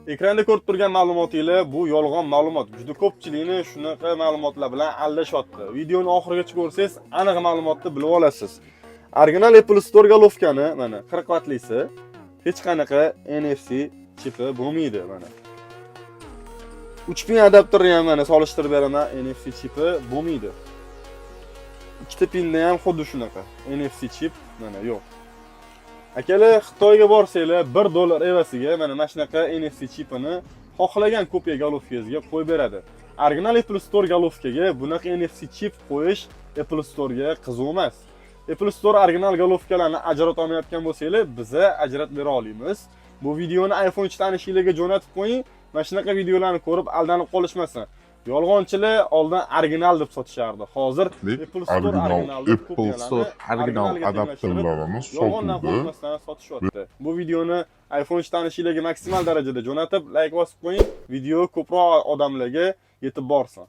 Ekranda ko'rib turgan ma'lumotinglar bu yolg'on ma'lumot. Juda ko'pchilikni shunaqa ma'lumotlar bilan aldashyapti. Videoni oxirigacha ko'rsangiz, aniq ma'lumotni bilib olasiz. Original Apple Store головка ni, mana, 40 vattlisi hech qanaqa NFC chipi bo'lmaydi, mana. 3 pin adapterni ham, mana, solishtirib beraman, NFC chipi bo'lmaydi. Ikkita pinda ham xuddi shunaqa. NFC chip, mana, yo'q. Akalar, Xitoyga borsanglar, 1 dollar evaziga mana shunaqa NFC chipini xohlagan копия головка ngizga qo'yib beradi. Original Apple Store головка ga bunaqa NFC chip qo'yish Apple Store'ga qiziq emas. Apple Store original головка larni ajrata olmayotgan bo'lsanglar, biza ajratib bera olamiz. Bu videoni iPhone tanishinglarga jo'natib qo'ying. Mana shunaqa videolarni ko'rib aldanib qolishmasin. Yolg'onchilar oldin original deb sotishardi. Hozir Apple Store Original original deb Apple копия larni Store original originalga tenglashtirib, adapterlarini yolg'ondan sotuvda. qo'rqmasdan sotishyapti. Bu videoni iPhone tanishinglarga maksimal darajada jo'natib, like bosib qo'ying. Video ko'proq odamlarga yetib borsin.